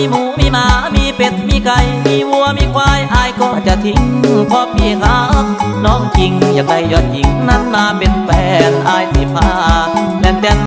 ມີໝູມີໝາ ມີເປັດມີໄກ່ ມີວັວມີຄວາຍ ອ້າຍກໍຈະຖິ້ມ ເພາະພີ່ຮັກນ້ອງຈິງ ຢາກໄດ້ຍອດຍິງນັ້ນມາເປັນແຟນ ອ້າຍຊິພາແລ່ນແຕ່ນ